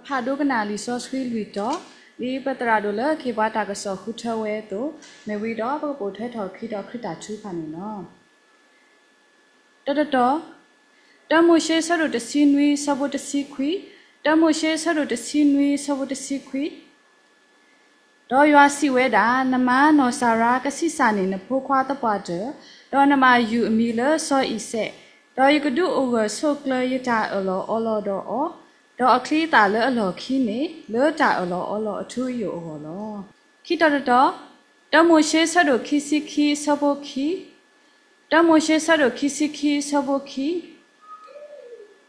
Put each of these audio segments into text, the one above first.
ဖးဒိကနၣ်လံာ်စီဆှံလွံၢ်တီၤ, ဒ်ပသရၣ်ဒိၣ်လၢကဟ့ၣ်ပှၤတၢ်ကစီၣ်ဃုထၢဝဲအသိး, မ့ၢ်ဝံၤဒီးပကပိာ်ထွဲထီၣ်ခံဒီးခရံာ်တၢ်ထုကဖၣ်န့ၣ်လီၤ. တၢတတီၤ, တၢမိၤၡ့ဆၢဒိၣ်တဆံနွံဆၢဖိတဆံခွံ, တၢမိၤၡ့ဆၢဒိၣ်တဆံနွံဆၢဖိတဆံခွံ ဒီးယွၤစံးဝဲဒၣ်, နမါနီၢ်စၤရါကဆံးစၢ်န့ၢ်နဖိခွါသပှၢ်တၢၢ်, ဒီးနဘၣ်ယုၢ်အမံၤလၢစီၤအံၤစဲး, ဒီးယကဒုးအိၣ်ဂၢၢ်ဆိးကျၢၤယတၢ်အၢၣ်လီၤအီလီၤဒီးအီၤ, ဒီးအချံအသၣ်လၢအလီၢ်ခံန့ၣ် လၢတၢ်အၢၣ်လီၤအီလီၤအထူအယိာ်အဂီၢ်လီၤ. ခံတီၤတတီၤ, တၢမိၤၡ့ဆၢဒိၣ်ခံဆံခံဆၢဖိခံ, တၢမိၤၡ့ဆၢဒိၣ်ခံဆံခံဆၢဖိခံ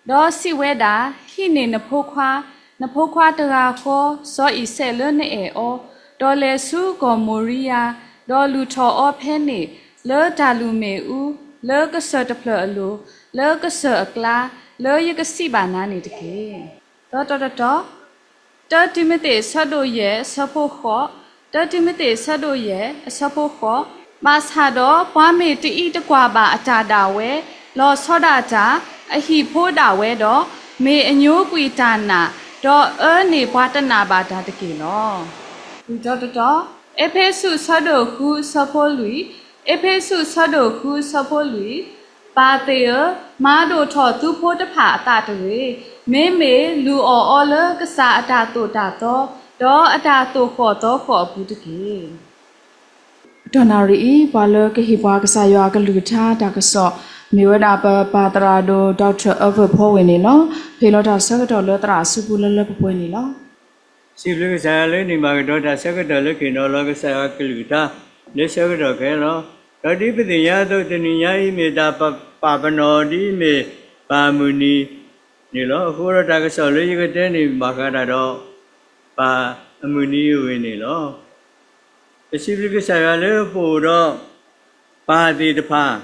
ဒီးစံးဝဲဒၣ်, ဟံးန့ၢ်နဖိခွါ, နဖိခွါတဂၤဃီ စီၤအံၤစဲးလၢနအဲၣ်အီၤ, ဒီးလဲၤဆူကီၢ်မိၤရံယၤ, ဒီးလုၢ်ထီၣ်အီၤဖဲန့ၣ်, လၢတၢ်လုၢ်မ့ၣ်အူ, လၢကစၢၢ်တဖျၢၣ်အလိၤ, လၢကစၢၢ်အကျါ, လၢယကစံးဘၣ်နၤန့ၣ်တက့ၢ်. သၢတီၤတတီၤ, တၢတံၤမသ့းဆၢဒိၣ်ယဲၢ်အဆၢဖိဃိး, တၢတံၤမသ့းဆၢဒိၣ်ယဲၢ်အဆၢဖိဃိး, ဘၣ်ဆၣ်ဒီးပှၤမ့ၢ်တအံးတကွၢ်ဘၣ်အတၢ်ဒၣ်ဝဲ, လီၤဆီဒၣ်တၢ်, အဟံၣ်ဖိဒၣ်ဝဲဒီး, မ့ၢ်အညိကွံာ်တၢ်နာ်, ဒီးအၢန့ၢ်ပှၤတနာ်ဘၣ်တၢ်တက့ၢ်လီၤ. လွံၢ်တီၤတတီၤ, အ့းဖ့းစူးဆၢဒိၣ်ဃုအဆၢဖိလွံၢ်, အ့းဖ့းစူးဆၢဒိၣ်ဃုအဆၢဖိလွံၢ်, ပၢ်သ့ၣ်ဧၢ, မၤဒိၣ်ထီၣ်သုဖိတဖၣ်အသးတဂ့ၤ, မ့မ့ၢ်လုၢ်အီၣ်အီလၢကစၢ်အတၢ်သိၣ်တၢ်သီ, ဒီးအတၢ်သိၣ်ဃီၣ်သီဃီၣ်အပူၤတက့ၢ်. တနၣ်ရံၣ်အံၤ ပှၤလၢကဟ့ၣ်ပှၤကစၢ်ယွၤအကလုၢ်ကထါတၢ်ကစီၣ် မ့ၢ်ဝဲဒၣ်ပပၢ်သရၣ်ဒိၣ် Doctor Albert ဖီဝ့ၢ်န့ၣ်လီၤ. ဟ့ၣ်လီၤတၢ်ဆၢကတီၢ်လၢသရၣ်အစုပူၤလၢလၢပှဲၤပှဲၤန့ၣ်လီၤ. စံးဘျုးကစၢ်ယွၤလၢန့ၢ်ဘၣ်ကဒီးတၢ်ဆၢကတီၢ်လၢကဟ့ၣ်နီၤလီၤကစၢ်ယွၤအကလုၢ်ကထါ လၢဆၢကတီၢ်ခဲလၢာ်လီၤ. ဒီးဒ်ပသ့ၣ်ညါအသိး တနံၤညါအံၤမ့ၢ်တၢ်ပာ်ပနီၣ်ဒ်အမ့ၢ်ပၢ်အမုၢ်နံၤန့ၣ်လီၤ. အဃိဒီးတၢ်ကစီၣ်လၢယကတဲန့ၣ် ဘၣ်ဃးတၢ်ဒီး ပၢ်အမုၢ်နံၤအဂ့ၢ်န့ၣ်လီၤ. ပစံးဘျုးကစၢ်ယွၤလၢပအိၣ်ဒီးပၢ်သ့ၣ်တဖၣ်,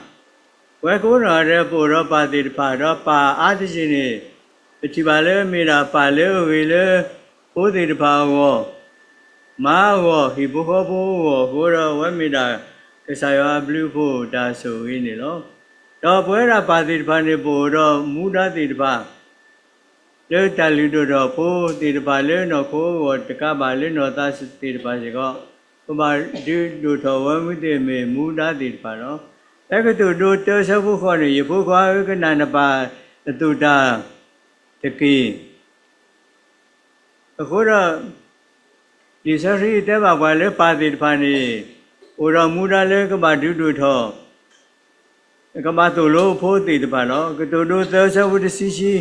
ပဝဲကိးနီၢ်ဂၤဒဲးပအိၣ်ဒီးပၢ်သ့ၣ်တဖၣ်, ဒီးပၢ်အါတက့ၢ်န့ၣ် ပထံၣ်ဘၣ်လၢမ့ၢ်ဒၣ်ပၢ်လၢအဂ့ၤလၢဖိသ့ၣ်တဖၣ်အဂီၢ်, မါအဂီၢ်, ဟံၣ်ဖိဃီဖိအဂီၢ်အဃိဒီး အဝဲမ့ၢ်ဒၣ်ကစၢ်ယွၤအဘျုးအဖှိၣ်တၢ်ဆိၣ်ဂ့ၤန့ၣ်လီၤ. ဒီးပဝဲဒၣ်ပၢ်သ့ၣ်တဖၣ်န့ၣ် ပအိၣ်ဒီးမူဒါသ့ၣ်တဖၣ် လၢတၢ်လုၢ်ဒိၣ်ထီၣ်ဖိသ့ၣ်တဖၣ်လၢနီၢ်ခိအဂီၢ်တကးဘၣ်လၢနီၢ်သးသ့ၣ်တဖၣ်စ့ၢ်ကီး, ပဘၣ်ဒုးဒိၣ်ထီၣ်ဝဲမူသ့ၣ်မ့ၢ်မူဒါသ့ၣ်တဖၣ်လီၤ. ဖဲကတိၤဒိတၢဆၢဖိဃိးန့ၣ် ယဖိခွါဧၢ ကနၣ်နပၢ်အသိၣ်တၢ်တက့ၢ်. အဃိဒီး လံာ်စီဆှံတဲဘၣ်ပှၤလၢပၢ်သ့ၣ်တဖၣ်န့ၣ် အိၣ်ဒီးမူဒါလၢကဘၣ်ဒုးဒိၣ်ထီၣ် ကဘၣ်သိၣ်လိအဖိသ့ၣ်တဖၣ်လီၤ. ကတိၤဒိသၢဆၢဖိတဆံခံ,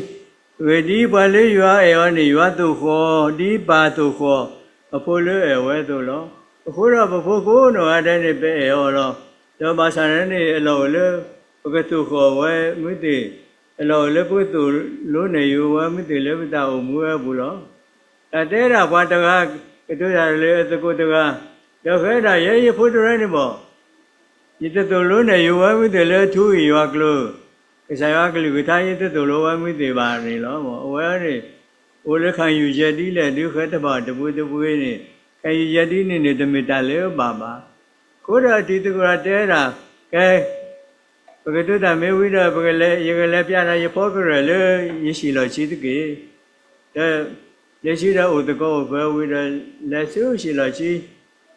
အဂ့ၢ်ဒ်အံၤ, ပှၤလၢယွၤအဲၣ်အီၤန့ၣ် ယွၤသိၣ်ဃီၤအီၤ ဒ်ပၢ်သိၣ်ဃီၤအဖိလၢအအဲၣ်ဝဲအသိးလီၤ. အဃိဒီးပဖိကိးနီၢ်ဂၤဒဲးန့ၣ် ပအဲၣ်အီၤလီၤ. ဒီးဘၣ်ဆၣ်န့ၣ် အလီၢ်အိၣ်လၢ ပကသိၣ်ဃီၤဝဲမူသ့ၣ်, အလီၢ်အိၣ်လၢပကသိၣ်လိနဲၣ်ယိၤဝဲမူသ့ၣ်လၢပတၢ်အိၣ်မူဝဲအပူၤလီၤ. တၢ်တဲဒၣ်ပှၤတဂၤ ကတိၤတၢ်လၢအသကိးတဂၤ, ဒီးဃဲဒၣ် ယဲယဖိတရဲန့ၣ်ဘၣ်, ယတသိၣ်လိနဲၣ်ယိၤဝဲမူသ့ၣ်လၢထူဂ့ၢ်ယွၤကျိာ်, ကစၢ်ယွၤကလုၢ်ကထါ ယတသိၣ်လိဝဲမူသ့ၣ်ဘၣ်န့ၣ်လီၤ. အဝဲန့ၣ် အိၣ်လၢခံယူၤယဲၢ်ဒ်လဲၣ် ဒုးဃဲတဘၣ်တပူၤတပူၤန့ၣ်, ခံယူၤယဲၢ်ဒ်န့ၣ်န့ၣ် တမ့ၢ်တၢ်လၢအဘၣ်ဘၣ်. အဃိဒီးတံၤသကိးတၢ်တဲဒၣ်, ကဲ ပကတိၤတၢ်မ့ၢ်ဝံၤဒီး ပကလဲၤ, ယကလဲၤပျးနၤယဖီကရၢၢ်လၢယဟံၣ်လီၢ်ခံတက့ၢ်. ဒီး လၢခံဒီးအိၣ်သကိးအိၣ်ဖဲဝံၤဒီး လဲၤဆူဟံၣ်လီၢ်ခံ,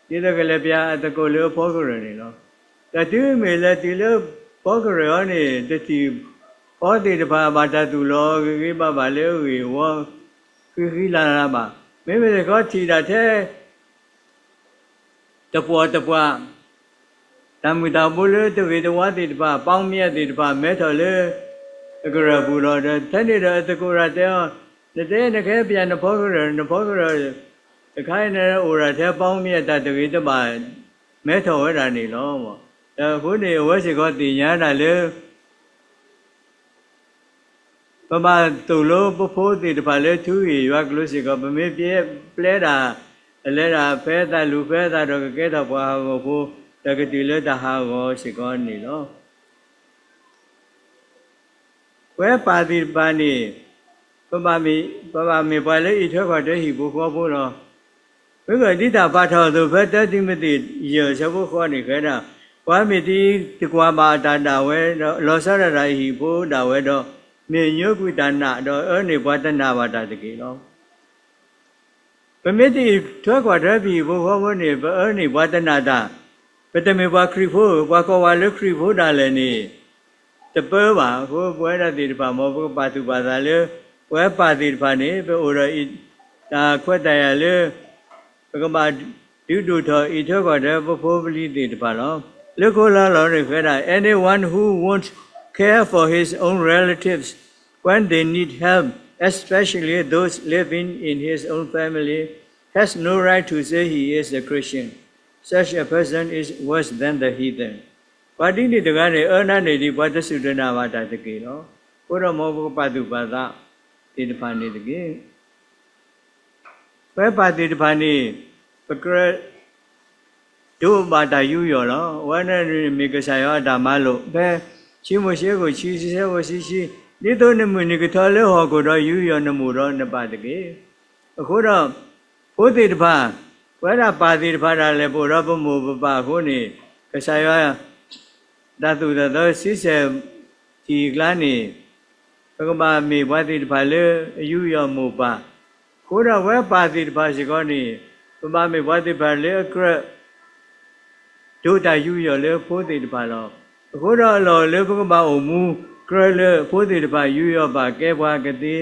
ဒ်သိးကလဲၤပျးအသကိးလၢအဖီကရၢၢ်န့ၣ်လီၤ. ဒီးတုၤမ့ၢ်လဲၤတုၤလၢဖီကရၢၢ်အံၤန့ၣ် တထံၣ်ဖီသ့ၣ်တဖၣ်ဘၣ်တၢ်သူၣ်လီၤဂ့ၤဂ့ၤဘၣ်ဘၣ်လၢအဂ့ၢ်အဝီ ဃံဃံလၤလၤဘၣ်. မ့မ့ၢ်တခီထံၣ်ဒၣ်ထဲ တပှီၢ်တပှၢ်, တၢ်မုၢ်တၢ်ဘိလၢတဂ့ၤတဝါသ့ၣ်တဖၣ်, ပေါင်းမျက်သ့ၣ်တဖၣ် မဲထီၣ်လၢအကရၢၢ်ပူၤလီၤ. ဒီးထဲန့ၣ်ဒီးအသကိးတၢ်တဲအီၤ, နတဲနကဟဲပျးနဖီကရၢၢ်, နဖီကရၢၢ်တခါအံၤန့ၣ် အိၣ်ဒၣ်ထဲပေါင်းမျက်တၢ်တဂ့ၤတဘၣ် မဲထီၣ်ဝဲဒၣ်န့ၣ်လီၤ. ဒီးအဃိန့ၣ် အဝဲစ့ၢ်ကီးသ့ၣ်ညါဒၣ်လၢ ပဘၣ်သိၣ်လိပဖိသ့ၣ်တဖၣ်လၢထူဂ့ၢ်ယွၤကျိၤစ့ၢ်ကီး, ပမ့ၢ်ပျဲဒၣ်အလဲဒၣ်ဖဲအသးလူၤဖဲအသးဒီးကကဲထီၣ်ပှၤဟးဂီၤဖိ, ဒီးကတုၤလၢတၢ်ဟးဂီၤစ့ၢ်ကီးန့ၣ်လီၤ. ပဝဲပၢ်သ့ၣ်တဖၣ်န့ၣ် ပဘၣ်မ့ၢ်ပှၤလၢအအံးထွဲကွၢ်ထွဲဟံၣ်ဖိဃီဖိလီၤ. မ့ၢ်ဂ့ၢ်ဒ်တၢ်ပာ်ထီၣ်အသိး ဖဲတၢတံၤမသ့းယဲၢ်ဆၢဖိဃိးန့ၣ် ဃဲဒၣ်, ပှၤမ့ၢ်တအံးတကွၢ်ဘၣ်အတၢ်ဒၣ်ဝဲ, ဒီးလီၤဆီဒၣ်တၢ်အဟံၣ်ဖိဒၣ်ဝဲဒီး, မ့ၢ်အညိကွံာ်တၢ်နာ်, ဒီးအၢန့ၢ်ပှၤတနာ်ဘၣ်တၢ်တက့ၢ်လီၤ. ပမ့ၢ်တအံးထွဲကွၢ်ထွဲပဟံၣ်ဖိဃီဖိန့ၣ် ပအၢန့ၢ်ပှၤတနာ်တၢ်, ပတမ့ၢ်ပှၤခရံာ်ဖိ, ပှၤကိးဝဲလၢခရံာ်ဖိဒၣ်လဲာ်န့ၣ် တပၢဘၣ်. အဃိပဝဲဒၣ်သ့ၣ်တဖၣ် မ်ပကပာ်သူၣ်ပာ်သးလၢ ပဝဲပၢ်သ့ၣ်တဖၣ်န့ၣ် ပအိၣ်ဒီးတၢ်ခွဲးတၢ်ယာ်လၢ ပကဘၣ်ဒုးဒိၣ်ထီၣ်အံးထွဲကွၢ်ထွဲပဖိပလံၤသ့ၣ်တဖၣ်လီၤ. လၢခိလၢလီၤန့ၣ်ဃဲဒၣ် anyone who won't care for his own relatives when they need help, especially those living in his own family, has no right to say he is a Christian. Such a person is worse than the heathen. ပှၤဒ်န့ၣ်တဂၤန့ၣ် အၢနၤန့ၣ်ဒ်ပှၤတစူၢ်တနာ်ဘၣ်တၢ်တက့ၢ်လီၤ. အဃိဒီးမ်ပကပာ်သူၣ်ပာ်သးသ့ၣ်တဖၣ်န့ၣ်တက့ၢ်. ပဝဲပၢ်သ့ၣ်တဖၣ်န့ၣ် ပကြၢး ဒိးဘၣ်တၢ်ယူးယီၣ်လီၤ. အဝဲန့ၣ်မ့ၢ်ကစၢ်ယွၤအတၢ်မၤလိာ် ဖဲခံမိၤၡ့အခိၣ်ခံဆံ ဆၢဖိတဆံခံ, ဒ်သိးနမုၢ်နံၤကထီလၢဟီၣ်ခိၣ်ဒီး ယူးယီၣ်နမိၢ်ဒီးနပၢ်တက့ၢ်. အဃိဒီး ဖိသ့ၣ်တဖၣ်, ပဝဲဒၣ်ပၢ်သ့ၣ်တဖၣ်ဒၣ်လဲာ် ပအိၣ်ဒီးပမိၢ်ပပၢ်အဃိန့ၣ် ကစၢ်ယွၤ တၢ်သိၣ်တၢ်သီဆံဆဲၣ်ထံၣ်အကျါန့ၣ် ပကဘၣ်မ့ၢ်ပှၤသ့ၣ်တဖၣ်လၢအယူးယီၣ်မိၢ်ပၢ်, အဃိဒီးပဝဲပၢ်သ့ၣ်တဖၣ်စ့ၢ်ကီးန့ၣ် ပဘၣ်မ့ၢ်ပှၤသ့ၣ်တဖၣ်လၢအကြၢး ဒိးတၢ်ယူးယီၣ်လၢဖိသ့ၣ်တဖၣ်လီၤ. အဃိဒီးအလီၢ်အိၣ်လၢပကဘၣ်အိၣ်မူ ကြၢးလၢဖိသ့ၣ်တဖၣ်ယူးယီၣ်ပာ်ကဲပှၤကသ့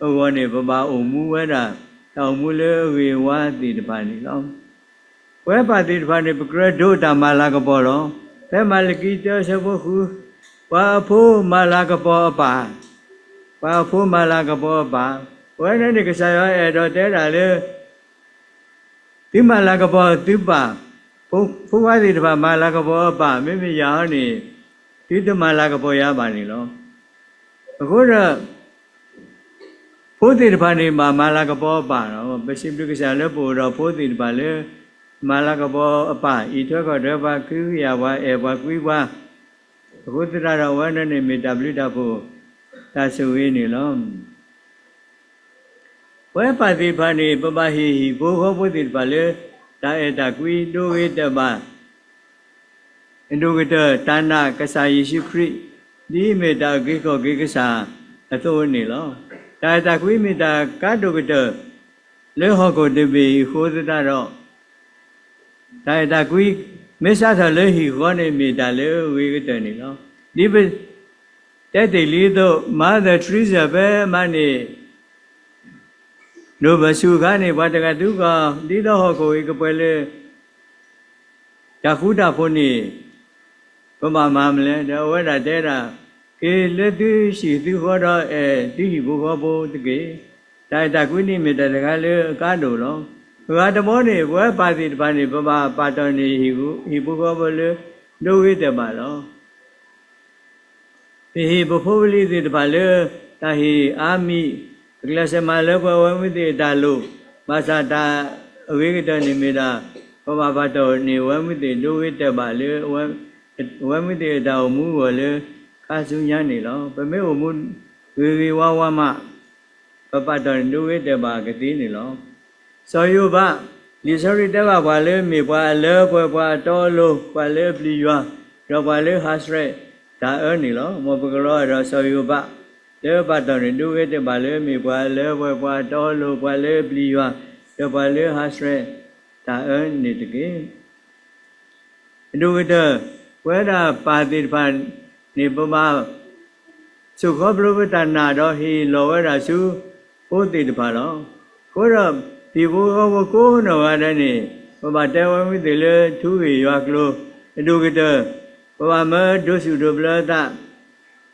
အဂီၢ်န့ၣ် ပဘၣ်အိၣ်မူဝဲဒၣ် တၢ်အိၣ်မူလၢအဂ့ၤအဝါသ့ၣ်တဖၣ်န့ၣ်လီၤ. ပဝဲပၢ်သ့ၣ်တဖၣ်န့ၣ် ပကြၢးဒိးတၢ်မၤလၤကပီၤလီၤ. ဖဲမၤလကံတၢဆၢဖိဃု, ပှၤအဖိမၤလၤကပီၤအပၢ်, ပှၤအဖိမၤလၤကပီၤအပၢ်, ပဝဲန့ၣ်န့ၣ် ကစၢ်ယွၤအဲၣ်ဒိးတဲဒၣ်လၢ သုမၤလၤကပီၤသုပၢ်, ဖိခွါသ့ၣ်တဖၣ်မၤလၤကပီၤအပၢ်, မ့မ့ၢ်ယၤဟီန့ၣ် သုတမၤလၤကပီၤယၤဘၣ်န့ၣ်လီၤ. အဃိဒီး ဖိသ့ၣ်တဖၣ်န့ၣ် ဘၣ်မၤလၤကပီၤအပၢ်လီၤ. ပစံးဘျုးကစၢ်လၢပအိၣ်ဒီးဖိသ့ၣ်တဖၣ်လၢ မၤလၤကပီၤအပၢ်, အံးထွဲကွၢ်ထွဲပှၤ, ကဟုကယာ်ပှၤ, အဲၣ်ပှၤကွံပှၤ, အဃိသတးဒီး အဝဲန့ၣ်န့ၣ်မ့ၢ်တၢ်ဘျုးတၢ်ဖှိၣ် တၢ်ဆိၣ်ဂ့ၤန့ၣ်လီၤ. ပဝဲပၢ်သ့ၣ်တဖၣ်န့ၣ် ပဘၣ်ဟ့ၣ်ဟံၣ်ဖိဃီဖိသ့ၣ်တဖၣ်လၢ တၢ်အဲၣ်တၢ်ကွံဒိဂ့ၤတၢၢ်ဘၣ် အဒိၣ်ကတၢၢ် တၢ်နာ်ကစၢ်ယ့ၣ်ၡူးခရံာ် ဒ်အမ့ၢ်တၢ်အုၣ်က့ၤခီၣ်က့ၤကစၢ်အသိးန့ၣ်လီၤ. တၢ်အဲၣ်တၢ်ကွံမ့ၢ်တၢ်ကါဒိၣ်ကတၢၢ် လၢဟီၣ်ခိၣ်တဘ့ၣ်အံၤအဃိသတးဒီး တၢ်အဲၣ်တၢ်ကွံ မ့ၢ်စးထီၣ်လၢဟံၣ်ဃီန့ၣ် မ့ၢ်တၢ်လၢအဂ့ၤကတၢၢ်န့ၣ်လီၤ. ဒ်ပတဲတ့ၢ်လံအသိး Mother Teresa ဖဲမၤန့ၢ် Nobel ဆုအခါန့ၣ် ပှၤတဂၤသံကွၢ် ဒ်သိးဟီၣ်ခိၣ်အံၤကပှဲၤလၢ တၢ်ဃူတၢ်ဖိးန့ၣ် ပဘၣ်မၤမနုၤလဲၣ်. ဒီးအဝဲဒၣ်တဲဒၣ် က့ၤလၢသုဟံၣ်သုဃီဒီးအဲၣ်သုဟံၣ်ဖိဃီဖိတက့ၢ်. တၢ်အဲၣ်တၢ်ကွံန့ၣ်မ့ၢ်တၢ်တခါလၢအကါဒိၣ်လီၤ. အဂၤတဘီန့ၣ် ပဝဲပၢ်သ့ၣ်တဖၣ်န့ၣ် ပဘၣ်ပာ်တ့ၢ်န့ၢ်ဟံၣ်ဖိဃီဖိလၢ ဒိဂ့ၤတၢၢ်ဘၣ်လီၤ. ပဟ့ၣ်ပဖိပလံၤသ့ၣ်တဖၣ်လၢ တၢ်ဟ့ၣ်အါမံၤ, ပကျဲးစၢးမၤလၢပှဲၤအဝဲမုၢ်သ့ၣ်အတၢ်လိၣ်, ဘၣ်ဆၣ်တၢ်အဂ့ၤကတၢၢ်န့ၣ်မ့ၢ်ဒၣ် ပဘၣ်ပာ်တ့ၢ်န့ၢ်အဝဲမုၢ်သ့ၣ်ဒိဂ့ၤတၢၢ်ဘၣ်လၢ အဝဲမုၢ်သ့ၣ်အတၢ်အိၣ်မူအဂီၢ်လၢ ခါဆူညါန့ၣ်လီၤ. ပမ့ၢ်အိၣ်မူဂ့ၤဂ့ၤဝါဝါမး ပပာ်တ့ၢ်န့ၢ်ဒိဂ့ၤတၢၢ်ဘၣ်ကသ့န့ၣ်လီၤ. စီၤယိၤဘး, လံာ်စီဆှံတဲဘၣ်ပှၤလၢမ့ၢ်ပှၤအလၢပှဲၤ ပှၤအတီအလိၤ, ပှၤလၢအပျံၤယွၤ, ဒီးပှၤလၢဟးဆှဲးတၢ်အၢန့ၣ်လီၤ. မ်ပကလီၤဒီးစီၤယိၤဘး လၢပာ်တ့ၢ်န့ၢ်ဒိဂ့ၤတၢၢ်ဘၣ်လၢမ့ၢ်ပှၤအလၢပှဲၤ ပှၤအတီအလိၤ ပှၤလၢအပျံၤယွၤ ဒီးပှၤလၢဟးဆှဲးတၢ်အၢန့ၣ်တက့ၢ်. အဒိၣ်ကတၢၢ် ပဝဲဒၣ်ပၢ်သ့ၣ်တဖၣ်န့ၣ် ပဘၣ် ဆိၣ်ခီဖျိပတၢ်နာ်ဒီးဟ့ၣ်လီၤဝဲဒၣ်ဆူဖိသ့ၣ်တဖၣ်လီၤ. အဃိဒီး ဟံၣ်ဖိဃီဖိကိးနီၢ်ဂၤဒဲးန့ၣ် ပဘၣ်တဲဝဲမုၢ်သ့ၣ်လၢထူဂ့ၢ်ယွၤကျိၤ, အဒိၣ်ကတၢၢ် ပဘၣ်မၢဒိးဆူၣ်ဒိးဘျၢအသး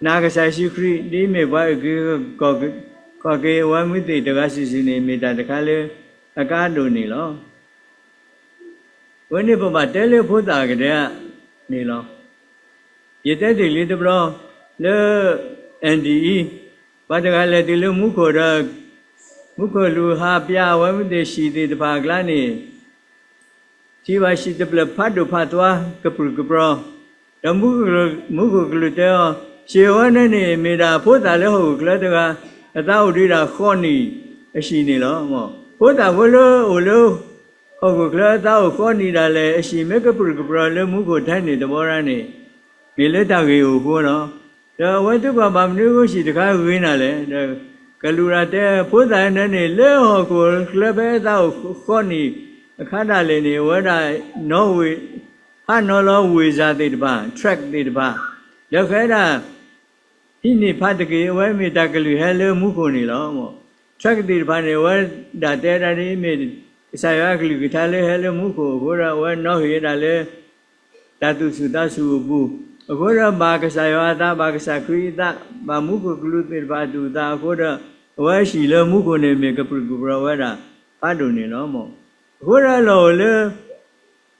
နာ်ကစၢ်ယ့ၣ်ၡူးခရံာ် ဒ်အမ့ၢ်ပှၤအုၣ်က့ၤခီၣ်က့ၤအဝဲမုၢ်သ့ၣ်တဂၤစုာ်စုာ်န့ၣ် မ့ၢ်တၢ်တခါလၢအကါဒိၣ်န့ၣ်လီၤ. အဝဲန့ၣ်ပဘၣ်တဲလၢဖိသၣ်ကဒဲန့ၣ်လီၤ. ယတဲတ့ၢ်လံတဘျီလၢ အၣ်ဒံၣ်အံၤ ပှၤတဂၤလဲၤတုၤလၢမူခိၣ်ဒီး မူခိၣ်လူၤဟးပျးအဝဲမုၢ်သ့ၣ်ဟံၣ်သ့ၣ်တဖၣ်အကျါန့ၣ် ထံၣ်ဘၣ်ဟံၣ်တဖျၢၣ်ဖးဒိၣ်ဖးသွါကပြုၢ်ကပြီၤ, ဒီးမူခိၣ်ကလူးတဲအီၤ, ဟံၣ်အဝဲန့ၣ်န့ၣ် မ့ၢ်ဒၣ်ဖိသၣ်လၢဟီၣ်ခိၣ်ချၢတဂၤ အသးအိၣ်ဒံးဒၣ်ဃိးနံၣ်အဟံၣ်န့ၣ်လီၤ. ဖိသၣ်ဖိလၢအိၣ်လၢ ဟီၣ်ခိၣ်ချၢအသးအိၣ်ဃိးနံၣ်ဒၣ်လဲာ် အဟံၣ်မ့ၢ်ကပြုၢ်ကပြီၤလၢမူခိၣ်ထဲန့ၣ်တဘျီန့ၣ် မ့ၢ်လၢတၢ်ဂ့ၢ်အိၣ်အဃိလီၤ. ဒီးအဝဲသံကွၢ်ဘၣ်မနုၤအဃိဟံၣ်တခါဂ့ၤနၤလဲၣ်. ဒီး ကလူးရၤတဲ ဖိသၣ်အနၢန့ၣ် လၢဟီၣ်ခိၣ်ချၢဖဲအသးအိၣ်ဃီနံၣ်အခါဒၣ်လဲာ်န့ၣ် အဝဲဒၣ်နီၣ်ဝ့ၤ ဟးနီၣ်လီၤဝ့ၤစၢ်သ့ၣ်တဖၣ် tract သ့ၣ်တဖၣ် ဒီးဃဲဒၣ် ဟံးန့ၢ်ဖးတက့ၢ် အဝဲမ့ၢ်တၢ်ကလုၢ်ဟဲလၢမူခိၣ်န့ၣ်လီၤ. tract သ့ၣ်တဖၣ်န့ၣ် အဝဲဒၣ်တဲဒၣ်ဒ်အမ့ၢ် ကစၢ်ယွၤအကလုၢ်ကထါလၢဟဲလၢမူခိၣ်အဃိဒီး အဝဲနီၣ်ဂံၢ်ဝဲဒၣ်လၢ တၢ်သူၣ်ဆူၣ်သးဆူၣ်အပူၤ, အဃိဒီးဘၣ်ကစၢ်ယွၤအသး ဘၣ်ကစၢ်ခရံာ်အသး ဘၣ်မူခိၣ်ကလူးသ့ၣ်တဖၣ်အသူၣ်အသးအဃိဒီး အဝဲဟံၣ်လၢမူခိၣ်န့ၣ်မ့ၢ်ကပြုၢ်ကပြီၤဝဲဒၣ်ဖးဒိၣ်န့ၣ်လီၤ. အဃိဒီးအလီၢ်အိၣ်လၢ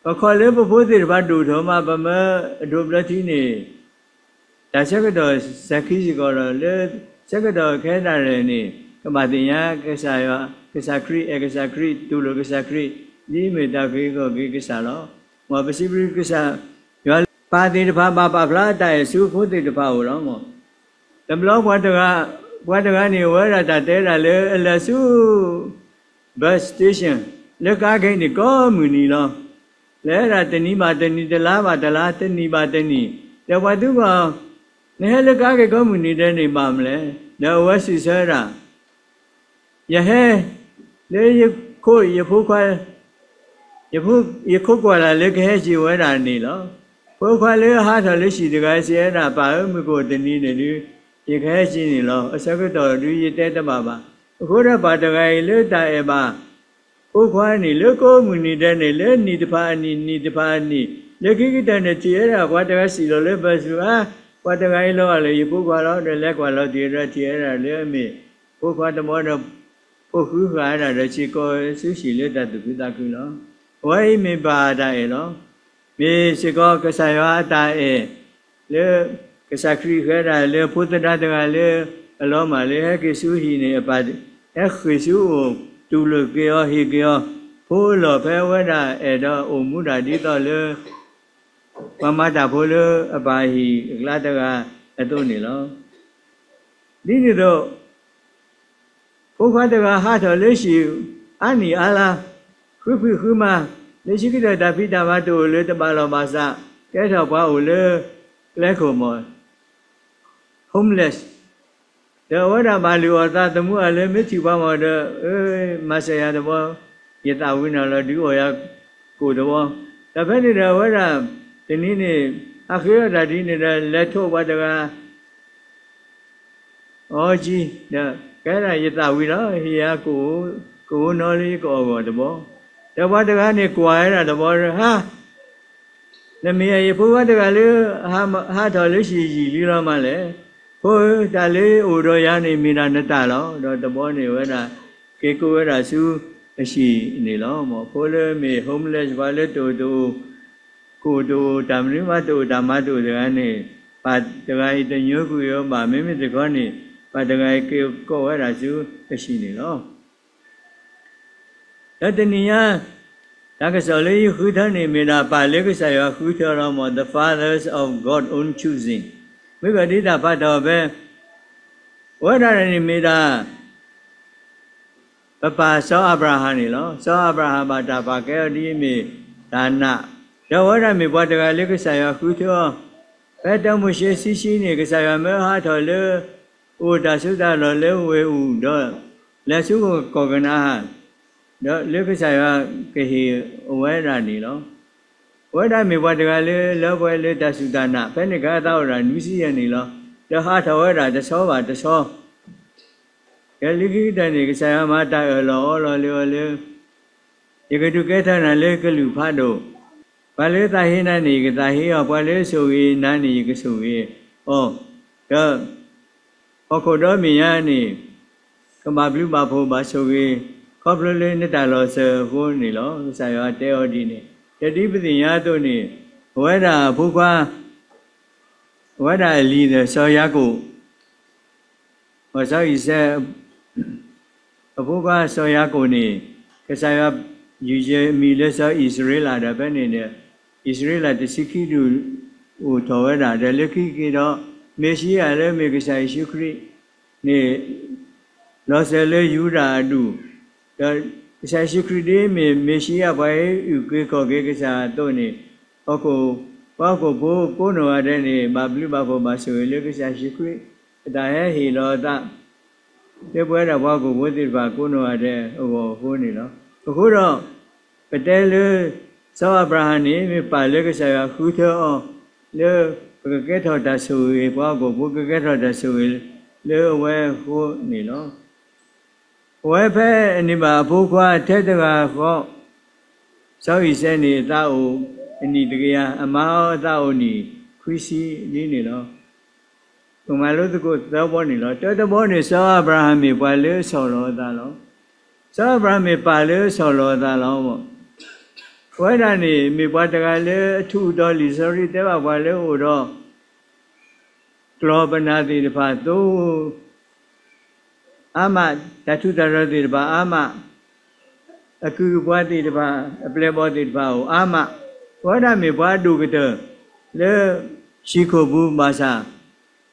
ပခီၣ်လၢပဖိသ့ၣ်တဖၣ်ဒိၣ်ထီၣ်မး ပမၢအဒိးဘျၢထံန့ၣ် တၢ်ဆၢကတီၢ်စဲၤခံစ့ၢ်ကီးဒီး လၢဆၢကတီၢ်ခဲဒၣ်လဲာ်န့ၣ် ကဘၣ်သ့ၣ်ညါကစၢ်ယွၤ, ကစၢ်ခရံာ်, အဲၣ်ကစၢ်ခရံာ်, တူၢ်လိာ်ကစၢ်ခရံာ်, ဒ်အမ့ၢ်တၢ်က့ၤကီၢ်က့ၤကစၢ်လီၤ. မ်ပစံးဘျုးကစၢ်ယွၤလၢ ပၢ်သ့ၣ်တဖၣ်ဘၣ်ပာ်ဖျါအတၢ်အဲၣ်ဆူဖိသ့ၣ်တဖၣ်အအိၣ်လီၤ. တဘျီပှၤတဂၤ, ပှၤတဂၤန့ၣ် အဝဲဒၣ်တၢ်တဲဒၣ်လၢအလဲၤဆူ bus station လၢကါဂ့ၢ်န့ၣ် ကိးမုၢ်နံၤလီၤ. လဲၤဒၣ်တနံၤဘၣ်တနံၤ တလါဘၣ်တလါ တနံၣ်ဘၣ်တနံၣ်, ဒီးပှၤသံကွၢ်, နဟဲလၢကါဂ့ၢ်ကိးမုၢ်နံၤဒဲးန့ၣ်ဘၣ်မနုၤလဲၣ်. ဒီးအဝဲစံးဆၢဒၣ်, ယဟဲလၢယခိၣ်ယဖိခွါ, ယဖိ, ယခိၣ်ကွၢ်လၢ်လၢကဟဲက့ၤဝဲဒၣ်န့ၣ်လီၤ. ဖိခွါလၢအဟးထီၣ်လၢဟံၣ်တဂၤစံးဝဲဒၣ်, ပၢ်ဧၢ မုၢ်ကအိၣ်တနံၤန့ၣ်ဒုး ယကဟဲက့ၤန့ၣ်လီၤ. အဆၢကတီၢ်ဒုးယတဲတဘၣ်ဘၣ်. အဃိဒီးပၢ်တဂၤအံၤလၢတၢ်အဲၣ်ဘၣ် ဖိခွါန့ၣ် လၢကိးမုၢ်နံၤဒဲးန့ၣ် လၢနံၣ်တဖၣ်အနံၣ် နံၣ်တဖၣ်အနံၣ် လၢခံကတၢၢ်န့ၣ် ထံၣ်ဝဲဒၣ်ပှၤတဂၤစံၣ်လီၤလၢဘၢၣ်စၢၤဧါ, ပှၤတဂၤအံၤလီၤဂာ်လၢယဖိခွါလီၤ. ဒီးလဲၤကွၢ်လီၤတံၢ်ဝဲဒီး ထံၣ်ဝဲဒၣ်လၢအမ့ၢ်ဖိခွါတဘီဒီး ဖိၣ်ဃုဃာ်ဝဲဒၣ်ဒီးစ့ၢ်ကီးဆူဟံၣ်လၢတၢ်သူၣ်ခုသးခုလီၤ. အဝဲအံၤမ့ၢ်ဘၣ်တၢ်အဲၣ်လီၤ. မ့ၢ်စ့ၢ်ကီးကစၢ်ယွၤအတၢ်အဲၣ် လၢကစၢ်ခရံာ်ဃဲဒၣ်လၢဖိသဒါတဂၤလၢအလီၤမၢ်လၢ ဟဲက့ၤဆူဟံၣ်န့ၣ် အပၢ်ဟဲဃ့ၢ်ဆူအအိၣ် တူၢ်လိာ်က့ၤအီၤ ဟ့ၣ်က့ၤအီၤ ဖိအလီၢ် ဖဲအဝဲဒၣ်အဲၣ်ဒိးအိၣ်မူဒၣ်ဒ်သိးလၢ ပှၤမၤတၢ်ဖိလၢအပၢ်ဟံၣ်အကျါတဂၤအသိးန့ၣ်လီၤ. ဒ်န့ၣ်အသိး ဖိခွါတဂၤဟးထီၣ်လၢဟံၣ် အါနံၣ်အါလါ ဃုဖှံဃုမၤ လၢခံကတၢၢ်တၢ်ဖံးတၢ်မၤတအိၣ်လၢၤ တဘၣ်လီၢ်ဘၣ်စး ကဲထီၣ်ပှၤအိၣ်လၢကျဲခိၣ်မီၢ် homeless ဒီးအဝဲဒၣ်ဘၣ်လုၢ်အီၣ်သးသမူအလၢ မ့ၢ်ထံၣ်ပှၤမီၢ်ဒီး အၢ မၤစၢၤယၤတဘီ, ယသးဝံၤနၤလီၤ ဒုးအီၣ်ယၤကိၣ်တဘီ. ဒီးဖဲန့ၣ်ဒီးအဝဲဒၣ် တနံၤန့ၣ် ဟးဃ့အီၣ်တၢ်ဒ်န့ၣ်ဒီး လဲၤထိးပှၤတဂၤ အီကံ, ဒီးကဲဒၣ်ယသးဝံၤလီၤ ဟ့ၣ်ယၤကိၣ်, ကအိၣ်နီလၢယကအီၣ်ဂီၢ်တဘီ. ဒီးပှၤတဂၤန့ၣ်ကွၢ်ဝဲဒၣ်တဘီ, ဟါ, နမ့ၢ်ယဖိခွါတဂၤလၢ ဟးထီၣ်လၢဟံၣ်ယံာ်လံလီၤမးလဲၣ်. ဖိဧၢ, တၢ်လၢအိၣ်ဒီးယၤန့ၣ် မ့ၢ်ဒၣ်နတၢ်လီၤ. ဒီးတဘီန့ၣ်ဝဲဒၣ် က့ၤကိးဝဲဒၣ်ဆူအဟံၣ်န့ၣ်လီၤ. မ်ဖိလၢမ့ၢ် homeless ပှၤလၢတအိၣ်တအိၣ် ကိၣ်တအိၣ် တၢ်မနုၤမးတအိၣ် တၢ်မၤတအိၣ်တဂၤန့ၣ် ပၢ်တဂၤအံၤတညိကွံာ်အီၤဘၣ်. မ့မ့ၢ်တခီန့ၣ် ပၢ်တဂၤအံၤက့ၤကိးဝဲဒၣ်ဆူအဟံၣ်န့ၣ်လီၤ. ဒီးတနံၤညါ တၢ်ကစီၣ်လၢယဃုထၢန့ၣ် မ့ၢ်ဒၣ်ပၢ်လၢကစၢ်ယွၤဃုထၢလီၤ. မ် the fathers of God own choosing မ့ၢ်ကီးဒ်တၢ်ဖးတီၢ်ဖဲ အဝဲဒၣ်န့ၣ်မ့ၢ်ဒၣ် ပပၢ်စီၤအၤဘြၤဟၣ်န့ၣ်လီၤ. စီၤအၤဘြၤဟၣ်ဘၣ်တၢ်ပာ်ကဲအီၤဒ်အမ့ၢ်တၢ်နာ်, ဒီးအဝဲဒၣ်မ့ၢ်ပှၤတဂၤလၢကစၢ်ယွၤဃုထၢအီၤ, ဖဲတၢမိၤၡ့ဆံဆံန့ၣ် ကစၢ်ယွၤမၢဟးထီၣ်လၢ အိၣ်တၢ်စိတၢ်ကမီၤလၢဝ့ၢ်အူၣ်ဒီး လဲၤဆူကီၢ်ကနၤအၣ်, ဒီးလၢကစၢ်ယွၤကဟ့ၣ်အဝဲဒၣ်န့ၣ်လီၤ. အဝဲဒၣ်မ့ၢ်ပှၤတဂၤလၢလၢပှဲၤလၢတၢ်စူၢ်တၢ်နာ်, ဖဲန့ၣ်အခါအသးအိၣ်ဒၣ်နွံဆံယဲၢ်နံၣ်လီၤ. ဒီးဟးထီၣ်ဝဲဒၣ်တဆီဘၣ်တဆီ ဒီးလၢခံကတၢၢ်န့ၣ် ကစၢ်ယွၤမၤတၢ်အၢၣ်လီၤအီလီၤလၢအီၤလၢ ယကဒုးကဲထီၣ်နၤလၢကလုာ်ဖးဒိၣ်, ပှၤလၢသးဟ့နၤန့ၣ် ယကသးဟ့အီၤ, ပှၤလၢအဆိၣ်ဂ့ၤနၤန့ၣ် ယကဆိၣ်ဂ့ၤအီၤ, ဒီးဟီၣ်ခိၣ်ဒီဘ့ၣ်ညါန့ၣ် ကဘၣ်ဘျုးဘၣ်ဖှိၣ်ဘၣ်ဆိၣ်ဂ့ၤ ခီဖျိလၢနတၢ်လီၤစၢၤအဃိန့ၣ်လီၤ. ကစၢ်ယွၤတဲအီၤဒ်န့ၣ်, ဒီးဒ်ပသ့ၣ်ညါအသိးန့ၣ် အဝဲဒၣ်အဖိခွါ အဝဲဒၣ်အလံၤဒီးစီၤယၤကိာ် စီၤအံၤစဲး အဖိခွါစီၤယၤကိာ်န့ၣ် ကစၢ်ယွၤယုၢ်ယဲၢ်အမံၤလၢစီၤအံၣ်စရ့လးဒီး ဖဲန့ၣ်ဒီး အံၣ်စရ့လးတဆံခံဒူၣ် အိၣ်ထီၣ်ဝဲဒၣ် ဒီးလၢခံက့ၤဒီး မ့ၣ်ၡံအၤလၢမ့ၢ်ကစၢ်ယ့ၣ်ၡူးခရံာ်န့ၣ် လီၤစၢၤလၢယူဒၤအဒူၣ်, ဒီးကစၢ်ယ့ၣ်ၡူးခရံာ်ဒ်မ့ၢ်မ့ၣ်ၡံအၤ ပှၤအံၤအုၣ်က့ၤခီၣ်က့ၤကစၢ်အသိးန့ၣ်, ဟီၣ်ခိၣ်, ပှၤဟီၣ်ခိၣ်ဖိကိးနီၢ်ဂၤဒဲးန့ၣ် ဘၣ်ဘျုးဘၣ်ဖှိၣ်ဘၣ်ဆိၣ်ဂ့ၤလၢကစၢ်ယ့ၣ်ၡူးခရံာ် အတၢ်ဟဲဟ့ၣ်လီၤအသး လၢပဝဲဒၣ်ပှၤဟီၣ်ခိၣ်ဖိသ့ၣ်တဖၣ်ကိးနီၢ်ဂၤဒဲးအဂီၢ်အဃိန့ၣ်လီၤ. အဃိဒီး ပတဲလၢ စီၤအၤဘြၤဟၣ်န့ၣ် မ့ၢ်ပၢ်လၢကစၢ်ယွၤဃုထၢအီၤ လၢပကကဲထီၣ်တၢ်ဆိၣ်ဂ့ၤ ပှၤဟီၣ်ခိၣ်ဖိကကဲထီၣ်တၢ်ဆိၣ်ဂ့ၤလၢအဝဲအဃိန့ၣ်လီၤ. အဝဲဖဲအန့ၢ်ဘၣ်အဖိခွါထဲတဂၤဃီ စီၤအံၤစဲးန့ၣ် အသးအိၣ်အနံၣ်တကယၤ, အမါအီၤအသးအိၣ်နံၣ်ခွံဆံဒ်န့ၣ်လီၤ. ပမၤလိသကိးသၢဘီန့ၣ်လီၤ. တၢတဘီန့ၣ် စီၤအၤဘြၤဟၣ်မ့ၢ်ပှၤလၢအဆီၣ်လီၤအသးလီၤ. စီၤအၤဘြၤဟၣ်မ့ၢ်ပၢ်လၢအဆီၣ်လီၤအသးလီၤ. အဝဲဒၣ်န့ၣ် မ့ၢ်ပှၤတဂၤလၢအထူးအတီၤလံာ်စီဆှံတဲဘၣ် ပှၤလၢအအိၣ်ဒီး ကျီၢ်ပနၢ်သ့ၣ်တဖၣ်သိ အါမး, တၢ်ထူးတၢ်တီၤသ့ၣ်တဖၣ်အါမး, အကုၢ်အပှၤသ့ၣ်တဖၣ် အပျဲၢ်အဘီၣ်သ့ၣ်တဖၣ်အိၣ်အါမး, အဝဲဒၣ်မ့ၢ်ပှၤအဒိၣ်ကတၢၢ်လၢဟံၣ်ခိၣ်ပူၤဘၣ်ဆၣ်,